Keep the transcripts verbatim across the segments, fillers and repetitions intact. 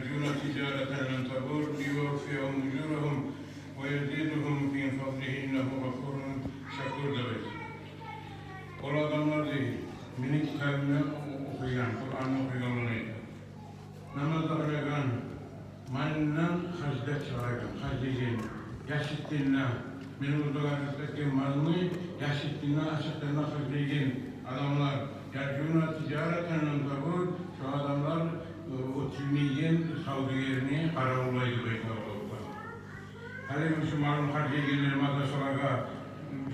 يرجون تجارة لن تبور ليوفيهم أجورهم ويزيدهم من فضله إنه غفور شكور деп айта. Ол адамлар, дей, мени китабымны охуйгъан, Къуранны охуйгъанлар, айта. Намаз да къылагъан, малындан харжлап чыгъарагъан, харжлайгъан, яш итден, мен оьзюм къазанып этген малны яш итден, ашыкъдан харжлайгъан адамлар, يرجون تجارة لن تبور, шо адамлар, э, оьтюлмейген савдюгерни къаравуллай деп айта Аллагьу Таала. Гьали муну малын харжлайгъанлар мадрасалагъа,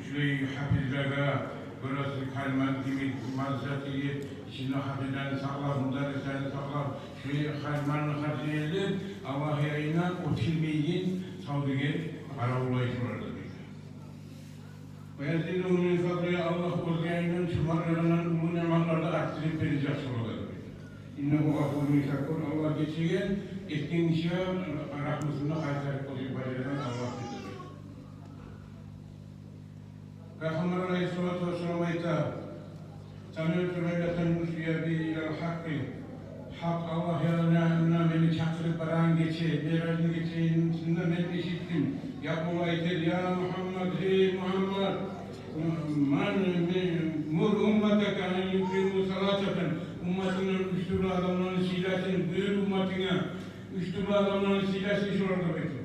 шулай гьапизлеге, гёресиз, калимат йимик, мадраса тигип, ичинде гьапизлени сакълап, мударрислени сакълап, шулай калиматны харжлайгъанлар Аллагь янына оьтюлмейген савдюгер къаравуллай шоланы деп айта. ويزيدهم من فضله, Аллагь оьз янындан шолар янындан уллу ниъматлар да артдырып бережек шолагъа деп айта. إنه غفور شكور, Аллагь гечеген, этген ишге рагьмусун да къайтарып къоюп бажарагъан Аллагь деп айта. Пайхаммар алайгьиссалату вассалам айта: سمعت ليلة أسري بي إلى الحق. Гьакъ Аллагь янына мени чакъырып барагъан гече, Миъражны гечесинде мен эшитдим. يقول, айта: يا محمد, гьей Мугьаммад, من, من, مر أمتك أن يكرموا ثلاثة. Умматынгдан уьч тюрлю адамланы сыйласын буюр умматынга. Уьч тюрлю адамланы сыйласын шолар деп айта.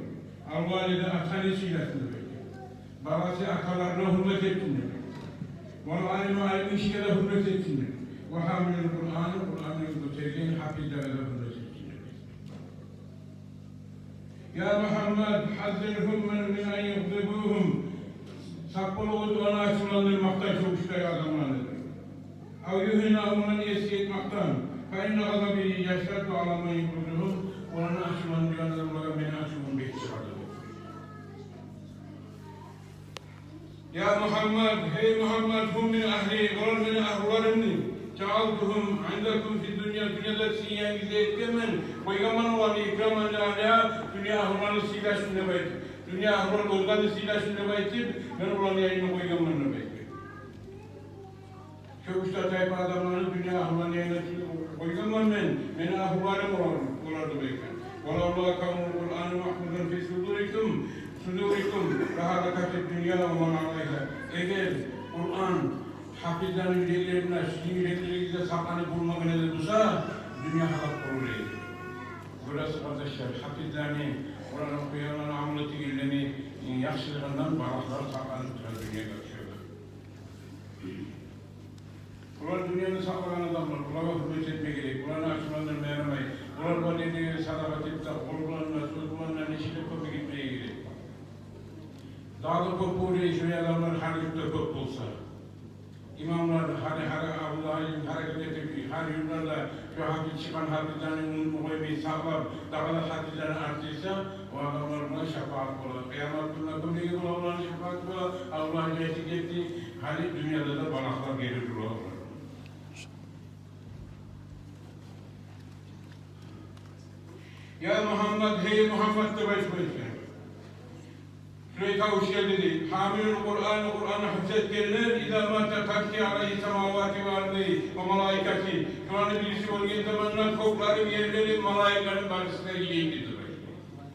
الوالد, атаны сыйласын деп айта. Баласы аталарына гьюрмет этсин деп айта. والعالم, алим гишиге де гьюрмет этсин деп айта. وحامل القرآن, Къуранны гётерген гьапизлеге де гьюрмет этсин деп айта. يا محمد حذرهم من, من أن يغضبوهم. Сакъ бол оланы ачувландырмакъдан, шо уьч тайпа адамланы. أو يهينهم, оланы эсги этмекден. فإن غضبي أشد على من يغضبهم. Оланы ачувландыргъан адамлагъа мени ачувум бек чыгъа деп айта. يا محمد, гьей Мугьаммад, هم من أهلي, олар мени агьлюлеримни. جعلتهم عندكم في الدنيا, дюньяда сизин янгызда этгенмен, къойгъанман оланы, إكراما لأهلها, дюнья агьлюлени сыйласын деп айтып. Дюнья агьлюлер оьзлени сыйласын деп айтып, мен оланы янына къойгъанман деп айтып. Шо уьч де тайпа адамланы дюнья агьлюлени янына къойгъанман мен, мени агьлюлерим олар, олар деп айтып. ولولا كون القرآن محفوظا في صدوركم, صدوركم لهلكت الدنيا ومن عليها. Эгер Къуран гьапизлени юреклеринде, сизин юреклеригизде сакъланып болмагъан эди буса, дюнья гьалек болур эди. Гёресиз, къардашлар, гьапизлени, Къуран охуйгъанланы, амал этегенлени яхшылыгъындан балагьлар сакъланып тура дюньягъа тюшелер. Булар дюньяны сакълагъан адамлар, булагъа гьюрмет этме герек, буланы ачувландырма ярамай. Булар бар ерде садагъа этип де, къол булан да, сёз булан да, нечик де кёмек этмеге герек. Дагъы да кёп болур эди шолай адамлар гьар юртда кёп болса. Имамлар гьар, гьар авулда гьар гьаракат этип, гьар юртларда шо гьапиз чыкъгъан гьапизлени унутма къоймай сакълап, дагъы да гьапизлени артдырса, о адамлар булан шапаат бола. Къыямат гюнюнде кёмеги бола, оланы шапааты бола. Аллагь гечди, гетди, гьали дюньяда да балагьлар гелип тура олар. يا محمد, гьей Мугьаммад деп айтып айтгъан. Шулай тавуш гелди дей. حامل القرآن, Къуранны гьифз этгенлер, إذا مات تبكي عليه السماوات والأرض وملائكته. Шоланы бириси оьлген заманда кёклерим, ерлерим, малайиклерим барысы да йылай деп айтгъан.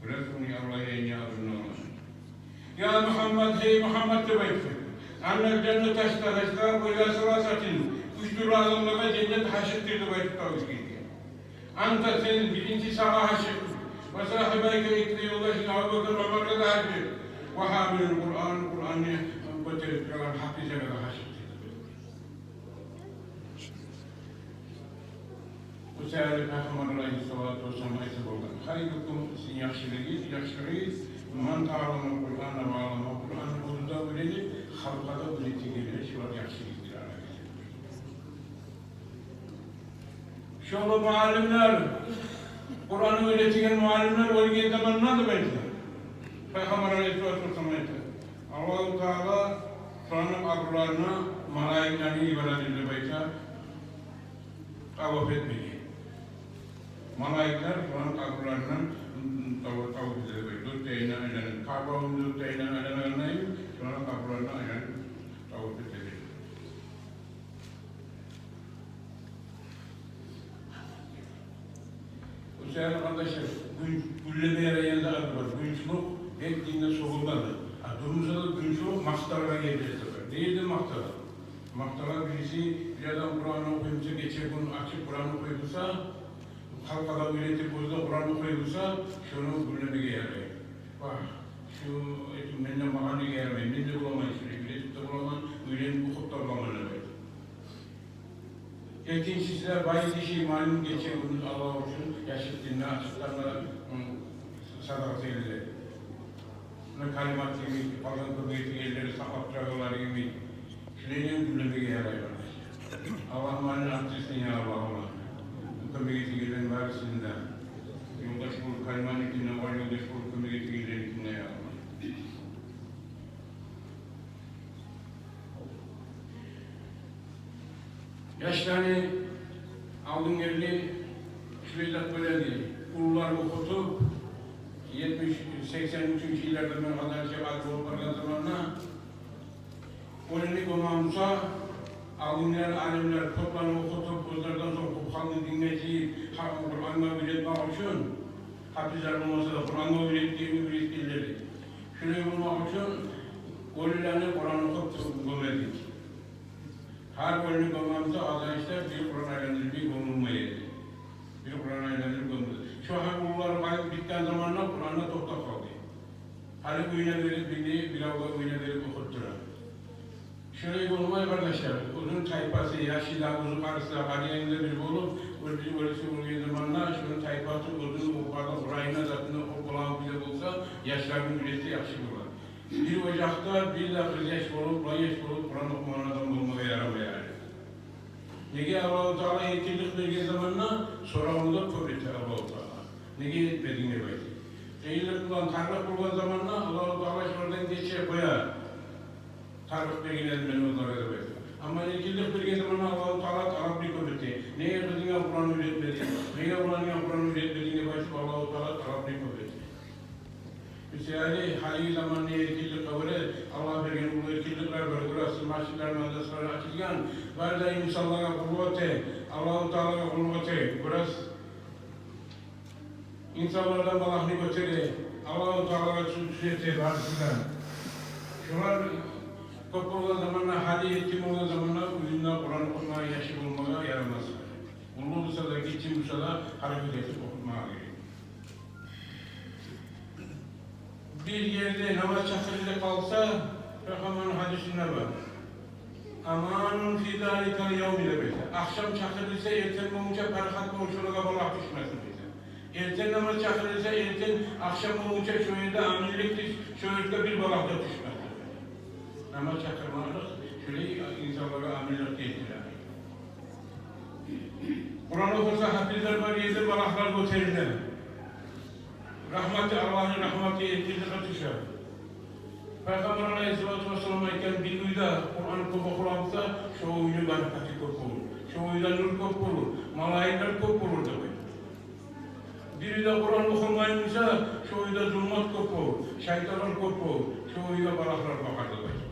Расулну Аллагь янына абуна. يا محمد, гьей Мугьаммад деп айтып. أن الجنة تشتاق إلى ثلاثة. Уьч тюрлю адамлагъа женнет гьашыкъдыр деп айтып тавуш гелди. أنت, сен, биринчи сагъа гьашыкъ. وصاحبيك, эки де ёлдашынг Абубакар, Омаргъа да гьашыкъ. وحامل القرآن, Къуранны гётерип турагъан гьапизлеге де гьашыкъ. Бу саялы Пайхаммар алайгьиссалату вассалам айтып болгъан: خيركم, сизин яхшылыгъыгъыз, яхшылыгъыгъыз, من تعلم القرآن وعلمه, Къуранны оьзю де уьйренип, халкъгъа да уьйретегенлер, шолар яхшылыгъыздыр. Шолай муаллимлер, Къуранны уьйретеген муаллимлер оьлген заманда деп айта. Пайхаммар алайгьиссалату вассалам айта: Аллагьу Таала шоланы къабурларына малайиклени йибередир деп айта, таваф этмеге. Малайиклер шоланы къабурларындан таваф, таваф этедир деп айта. Дёрт де янындан айланып, Каабаны дёрт де янындан айланагъандай, шоланы къабурларындан айланып таваф этедир. Сыйлы къардашлар, гюн-, гюнлеме ярайгъан зат бар. Гюнчюлюк бек динде сёгюлмейди. А дурмушда да гюнчюлюк макъталгъан ерде бар. Не ерде макътала? Макътала бириси, бир адам Къуран охуй буса, гече-гюн ачып Къуран охуй буса, халкъгъа да уьйретип, оьзю де Къуран охуй буса, шону гюнлемеге ярай. Вагь, шу этип менден магъа неге ярамай? Мен де боламан шулай, уьйретип де боламан, уьйренип охуп да боламан деп айтып. Экинчиси де, бай гиши иманын гече-гюндюз Аллагь учун яшыртгъындан, ачыкъдан да, м, садагъа этер. Муна Калимат йимик, къалгъан кёмек этегенлер сакълап турагъанлар йимик. Шулай гюнлемеге ярай, къардашлар. Аллагь малын артдырсын, я Аллагь, Аллагь. Бу кёмек этегенлени барысын да ёлдаш болуп, Калиматныкине огъар ёлдаш болуп кёмек этегенленикине, я Аллагь. Яшланы алдын гелди, шулай зат бола эди. Уллулар охутуп, етмиш, сексен уьчюнчю йылларда мен къадар чакъы болуп баргъан заманда, оьлюню гёме буса, алдынгъылар алимлер кёплени охутуп, оьзлерден сонг кёп халкъны динге жыйып, халкъны Къурангъа уьйретмек учун, гьапизлер болмаса да, Къурангъа уьйретгенни уьйретгенлери. Шулай болмакъ учун оьлюлени Къуран охутуп гёме эдик. Гьар оьлюню гёме буса, Азан ишлер бир Къуран айландырып гёмюлме эди. Бир Къуран айландырып гёмюлме эди. Шо гьар уллулар къайтып битген заманда Къуран да токътап къалды. Гьали уьюне берип, бир, бир авлакъ уьюне берип охуп тура. Шолай болмай, къардашлар, оьзюню тайпасы, яшы да, узун, къарысы да, къарайгъанда бир болуп, оьлюсю, оьлюсю оьлген заманда шону тайпасы, оьзюню о къарда къурайына, затына, о къуланы бир де болса, яшларын уьйретсе яхшы болар. Бир ожакъда бир де къыз яш болуп, улан яш болуп, Къуран охумагъан адам болмагъа ярамай гьали. Неге, Аллагьу Таала эркинлик берген заманда соравну да кёп эте Аллагьу Таала. Неге этмединг деп айтып. Къыйынлыкъ булан, тарлыкъ болгъан заманда Аллагьу Таала шолардан гечип къоя. Тарлыкъ берген эдим мен олагъа деп айтып. Амма эркинлик берген заманда Аллагьу Таала талапны кёп эте. Неге къызынга Къуран уьйретмединг? Неге уланынга Къуран уьйретмединг деп айтып, Аллагьу Таала талапны кёп эте. Мисалы, гьалиги заманда эркинликге гёре, Аллагь берген уллу эркинликлер бар. Гёресиз, межитлер, мадрасалар ачылгъан. Бары да инсанлагъа къуллукъ эте, Аллагьу Таалагъа къуллукъ эте. Гёресиз, инсанлардан балагьны гётере, Аллагьу Таалагъа сю-, сюйсе барысы да. Шолар кёп болгъан заманда, гьали етим болгъан заманда уьюнде Къуран охумагъа яшы болмагъа ярамас. Уллу буса да, гиччи буса да, гьаракат этип охутмагъа герек. Бир ерде намаз чакъырылып къалса, Пайхаммарны гьадисинде бар. «Аманун фи заликал явми», — деп айта. Ахшам чакъырылса, эртен болгъунча парахат болуп, шолагъа балагь тюшмесин дейди. Эртен намаз чакъырылса, эртен ахшам болгъунча шо ерде аминлик тюш, шо ерде бир балагь да тюшмесин. Намаз чакъырмакълыкъ шолай инсанлагъа аминлик гелтире. Къуран охуса, гьапизлер бар ерде балагьлар гётериле. Рагьматы, Аллагьны рагьматы эркинликге тюше. Пайхаммар алайгьиссалату вассалам айтгъан: «Бир уьйде Къуран кёп охула буса, шо уьйню баракаты кёп болур, шо уьйде нюр кёп болур, малайиклер кёп болур», — деп айта. Бир уьйде Къуран охулмай буса, шо уьйде зулмат кёп болур, шайтанлар кёп болур, шо уьйге балагьлар багъар деп айта.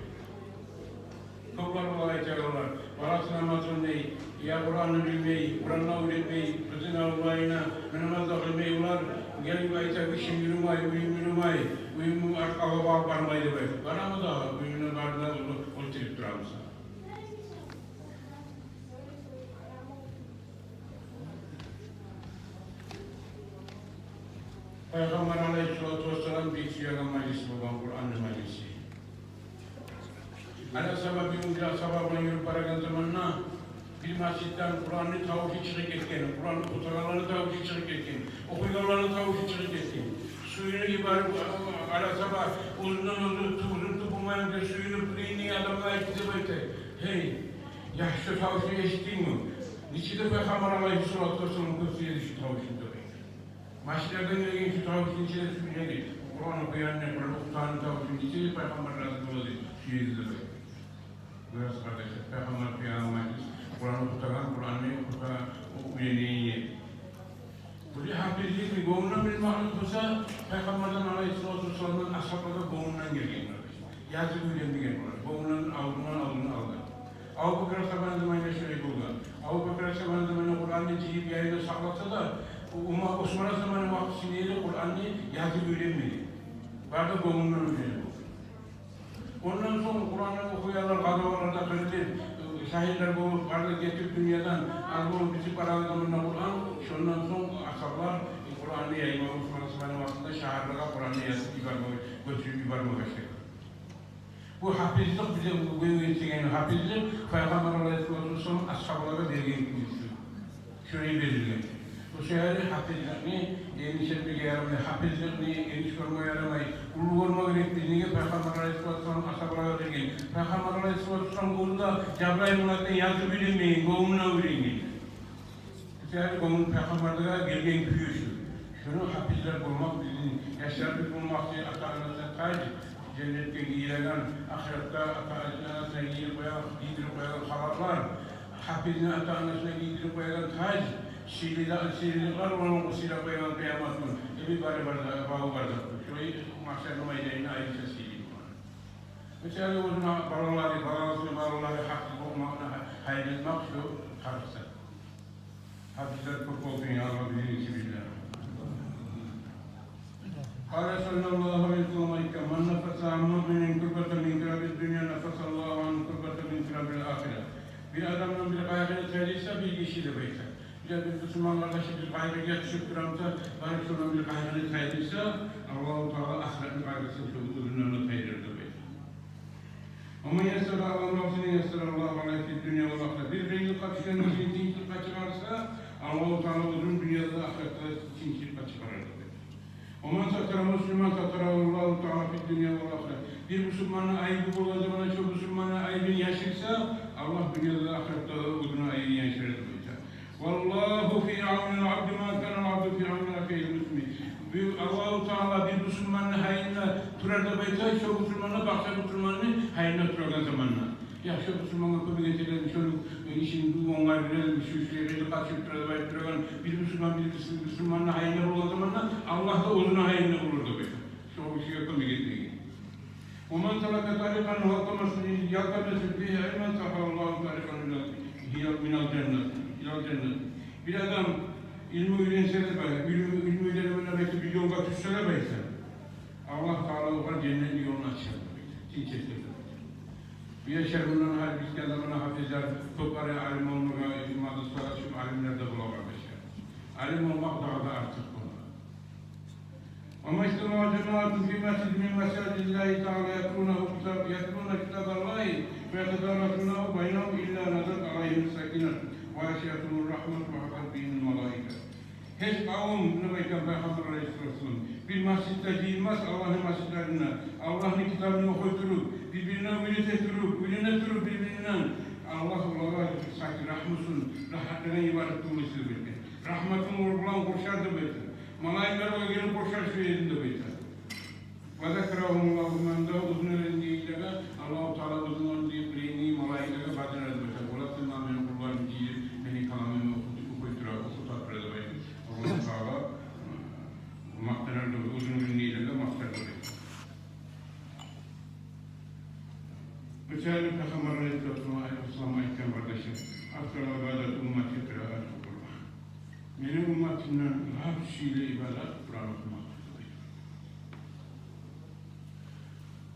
Кёплер булай айтагъанлар, баласы намаз къылмай, я Къуранны билмей, Къуранны уьйретмей къызына, уланына, намаз да къылмай, олар гелип айта: «Ишим юрюмей, уьюм юрюмей, уьюмню аркъагъа багъып бармай», — деп айта. Барамы дагъы, уьюню барын да оьлтюрюп турамысан? Пайхаммар алайгьиссалату вассалам бек сюеген мажлис болгъан Къуранны мажлиси. Али асгьаба бир гюн бир асгьаба булан юрюп барагъан заманда бир межитден Къуранны тавушу чыгъып гетген, Къуран охутагъанланы тавушу чыгъып гетген, охуйгъанланы тавушу чыгъып гетген. Сююнюп йиберип, Али асгьаба оьзюнден оьзю ту-, оьзюн тутмайгъан кюйде сююнюп, бир йимик адамгъа айтды деп айта: «Гьей, я, шу тавушну эшитдингми? Нечик де Пайхаммар алайгьиссалату вассалам кёп сюе эди шу тавушну», — деп айта. Межитлерден гелген шу тавушну нечик де сюе эди. Къуран охуйгъанны, Къуран охутагъанны тавушун нечик де Пайхаммар рази бола эди, сюе эди деп айта. Гёресиз, къардашлар, Пайхаммар сюеген мажлис, Къуран охутагъан, Къуранны охута, о уьйренеген ер. Бу гьапизликни гёнгюнден билмеклик буса, Пайхаммардан алайгьиссалату вассаламдан асгьабларгъа гёнгюнден гелген, къардашлар. Язып уьйренмеген булар. Гёнгюнден, алдындан, алдындан алгъан. Абубакр асгьабаны заманында шолай болгъан. Абубакр асгьабаны заманында Къуранны жыйып, яйда сакъласа да, Умар, Осман асгьабаны вакътисинде Къуранны язып уьйренмеген. Бары да гёнгюнден уьйренген. Ондан сонг Къуранны охуялар, къазаватларда къырылып, шагьидлер болуп, бары да гетип дюньядан, аз болуп битип барагъан заманда Къуран, шондан сонг асгьабалар Къуранны яйма, Осман асгьабаны вакътисинде шагьарлагъа Къуранны язып йиберме, гёчюрюп йиберме башлады. Бу гьафизлик, бизге бугюн гелеген гьафизлик Пайхаммар алайгьиссалату вассалам асгьабалагъа берген кюйде шолай берилген. Бу саялы гьафизликни энгишге этмеге ярамай, гьафизликни энгиш гёрмеге ярамай, уллу гёрме герек. Биз неге? Пайхаммар алайгьиссалату вассалам асгьабалагъа берген. Пайхаммар алайгьиссалату вассалам оьзю де Жабрайыл малайикден язып уьйренмеген, гёнгюнден уьйренген. Бу саялы ону Пайхаммаргъа гелген кюю шу. Шуну гьафизлер болмакъ бизин яшларыбыз болмакъ учун ата-анасына таж, женнетге гийиреген, ахыратда ата-анасына гийирип къоягъан, гийдирип къоягъан халатлар, гьафизни ата-анасына гийдирип къоягъан таж, сыйлы да, сыйлылыкълар, ону сыйлап къоягъан къыямат гюн. Эми бары бар да, баву бар да. Шолай магьшарны майданында айрыча сыйлы болгъан. Бу саялы оьзюню балалары, баласыны балалары гьафиз болмакъны гьа-, гьайын этмек шу тарыкъ зат. Гьафизлер кёп болсун, я Аллагь, бизин ичибизде. Къала саллаллагьу алайгьи ва саллам айтгъан: «Ман наффаса ан муъминин курбатан мин курабид-дунья, наффасаллагьу ангьу курбатан мин курабил ахира». Бир адамдан бир къайгъыны тайдырса бир гиши деп айта. Бир, бир бусурман къардашыбыз къайгъыгъа тюшюп тура буса, барып шондан бир къайгъыны тайдырса, Аллагьу Таала ахыратны къайгъысын шону оьзюнден де тайдырыр деп айта. «Ва ман яссара ала нафсигьи яссараллагьу алайгьи фид-дунья вал ахира». Бир къыйынлыкъгъа тюшген гишини тынчлыкъгъа чыгъарса, Аллагьу Таала оьзюн дюньяда да, ахыратда да тынчлыкъгъа чыгъарар деп айта. «Ва ман сатара муслиман сатарагьуллагьу таала фид-дунья вал ахира». Бир бусурманны айыбы болгъан заманда шо бусурманны айыбын яшырса, Аллагь дюньяда да, ахыратда да оьзюню айыбын яшырар деп айта. «Валлагьу фи авнил абди ма канал абду фи авни ахигьил муслим». Бу Аллагьу Таала бир бусурманны гьайында турар деп айта, шо бусурман да башгъа бусурманны гьайында турагъан заманда. Яхшы бусурмангъа кёмек этелер, шону ишин онгайлар, шу ишге къыйынлыкъ тюшюп тура деп айтып турагъан бир бусурман, бир бусурманны гьайында болгъан заманда, Аллагь да оьзюню гьайында болур деп айта. Шо ишге кёмек этмеге. «Ва ман салака тарикъан ялтамису, ялтамису фигьи илман сагьгьалагьуллагьу тарикъан илал, илал, минал жаннат, илал жаннат». Бир адам илму уьйренсе де, илму, илму уьйренме деп айтып бир ёлгъа тюшсе де, Аллагь Таала огъар женнетни ёлун ачар деп айта, тынч этер деп айта. Бу яшлар мундан гьали битген заманда гьафизлер, кёп ари алим болмагъа, мадрасалагъа тюшюп алимлер де бола, къардашлар. Алим болмакъ дагъы да артыкъ бола. «Ва мажтамаъ жамаатун фи масжидин мин масажидиллагьи таала ятлуна китаб, ятлуна китабаллагьи ва ятадарасунагьу байнагьум илла назалат алайгьимус сакинату ва гъашиятгьумур рагьмату ва гьафат бигьимул малаика». Гьеч къавум, муна айтгъан Пайхаммар алайгьиссалату вассалам, бир масжидде жыйылмас, Аллагьны масжидлеринде, Аллагьны китабын охуй туруп, бир-бирине уьйрете туруп, уьйрене туруп бир-биринден, Аллагь олагъа сакин, рагьмусун, рагьатлыгъын йиберип тюгюл эсе деп айта. Рагьматын булан къуршар деп айта. Малайиклер олагъа гелип къуршар шо еринде деп айта. «Ва закарагьумуллагьу фиман индагьу», оьзюню еринде, Аллагьу Таала оьзюню еринде малайиклеге бажарар деп айта. Олар сени, мени къулларым жыйылып, мени каламымны охуй, охуй тура, охута тура деп айтып, Аллагьу Таала макътанар деп, оьзюню еринде макътанар деп айта. Бу саялы Пайхаммар алайгьиссалату вассалам айтгъан, къардашлар: «Афзалу ибадати уммати къираатул Къуран». Мени умматымдан лап сыйлы ибадат Къуран охумакъ.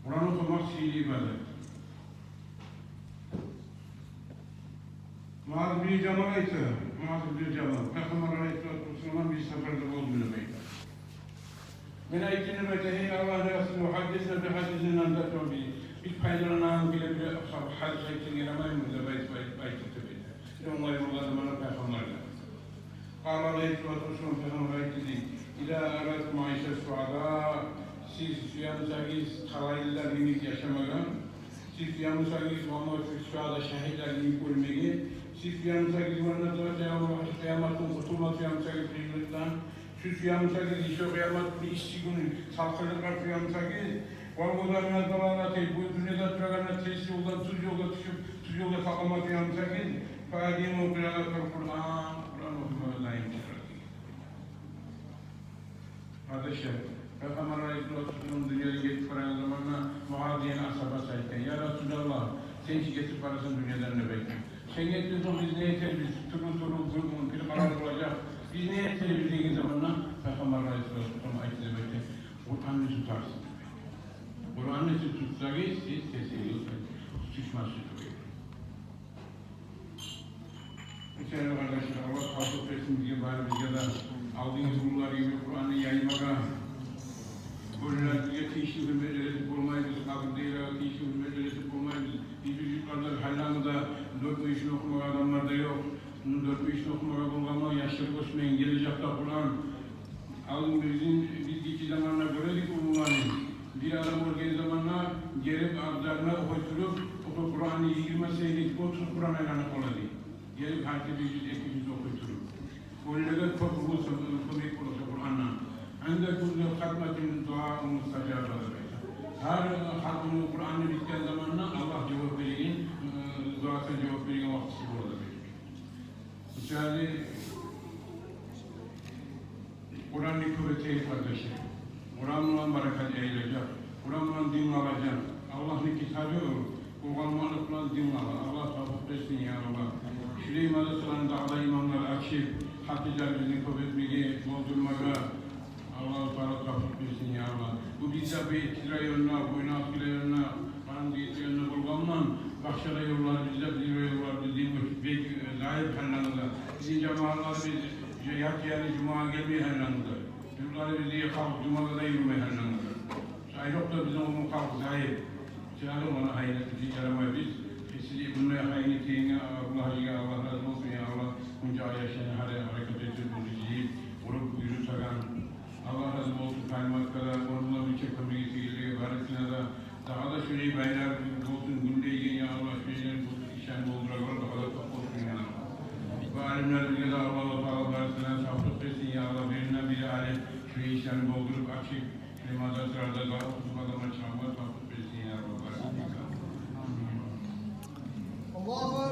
Къуран охумакъ сыйлы ибадат. Муаз бин Жабал айта, Муаз бин Жабал, Пайхаммар алайгьиссалату вассалам бир сапарда болдум деп айта. Мен айтдым деп айта: «Гьей Аллагьны Расулу, гьаддисна би гьадисин антафау бигьи». Биз пайдаланагъан геле бир гьадис айтсанг ярамаймы деп айтып, айтып, айтып деп айта. Онгай болгъан заманда Пайхаммаргъа. Къала алайгьиссалату вассалам, Пайхаммар айтды дей: «Иза арадтум айша суада», сиз сюе бусагъыз талайлылар йимик яшамагъа, сиз сюе бусагъыз ва мавта суада, шагьитлер йимик оьлмеге, сиз сюе бусагъыз ва назарта явмил гьашр, къыямат гюн къутулма сюе бусагъыз къыйынлыкъдан, сиз сюе бусагъыз шу къыямат гюн, исси гюн салкъынлыкъгъа сюе бусагъыз, вал гъуда мина далалати, бу дюньяда турагъанда терс ёлдан тюз ёлгъа тюшюп, тюз ёлда сакъланма сюе бусагъыз, фа адиму къираатал Къуран, Къуран охумагъа даим чакъырды. Къардашлар, Пайхаммар алайгьиссалату вассалам дюньядан гетип барагъан заманда Муаз деген асгьабасы айтгъан: «Я Расулаллагь, сен чи гетип барасан дюньядан», – деп айтгъан. «Сен гетген сонг биз не этербиз? Тюрлю-тюрлю бир, бир къарар болажакъ. Биз не этербиз?» – деген Айтды деп айта, Къуранны тутарсыз. Къуранны сиз тутсагъыз, сиз тезликде тутушмассыз. Шолай, къардашлар, Аллагь тавфикъ берсин бизге, барыбызгъа да, алдынгъы уллулар йимик Къуранны яймагъа. Оьлюлеге тийишли гьюрмет этип болмайбыз, къабурдагъылагъа тийишли гьюрмет этип болмайбыз. Биз юртlarda, гьалланы да дёрт бешин охумагъан адамлар да ёкъ. Дёрт бешин охумагъа болгъанман, яшлар оьсмейин, гележекде Къуран. Алдын бизин, биз гиччи заманда гёре эдик уллуланы. Бир адам оьлген заманда гелип абзарына охуй туруп, охуй Къуранны йигирма сегиз, отуз Къуран айланып къала эди. Гелип гьар ким бир юз, эки юз охуй туруп. Оьлюлеге кёп уллу кёмек бола шу Къурандан. Инда кулли хатматин дуаун мустажаб деп айта. Гьар хатманы Къуранны битген заманда Аллагь жавап береген, э, дуасына жавап береген вакътиси бола деп айта. Шолай Къуранны кёп этейик, къардашлар. Къуран булан баракат яйылажакъ. Къуран булан дин къалажакъ. Аллагьны китабы о. Къуран булан дин къала. Аллагь тавфикъ берсин, я Аллагь. Шулай мадрасаланы дагъы да имамлар ачып, хафизлерибизни кёп этмеге, болдурмагъа Аллагьу Таала тавфикъ берсин, я Аллагь. Бу бизде, бу Этиз районда, Буйнакск районда, Къарабудагъгент районда болгъанман, башгъа районлар бизде, бизин районлар бизин бек, э, зайып гьалланы да. Бизин жамаатлар биз, жа-, яты яны жумагъа гелмей гьалланы да. Юртлары бизде халкъ жумагъа да юрюмей гьалланы да. Айрокъда бизин умум халкъ зайып. Шолай муна гьайын этмеге ярамай биз. Э, сиз мундай гьайын этегенге, Абдулла гьажиге Аллагь рази болсун, я Аллагь. Мунча яшланы гьар гьаракат этип, буну жыйып, къуруп, уьйрете тургъан. Аллагь рази болсун Калиматгъа да, ону булан бирче кёмек этегенлеге барысына да. Дагъы да шулай байлар болсун, гюнлейген, я Аллагь, шулайлар болсун, ишлени болдурагъанлар дагъы да кёп болсун, я Аллагь. Бу алимлерибизге де Аллагьу Таала барысына тавфикъ берсин, я Аллагь, биринден бири алып, шулай ишлени болдуруп, ачып, шулай мадрасаларда да охутуп, адамлар чыгъармагъа тавфикъ берсин, я Аллагь. Аллагьу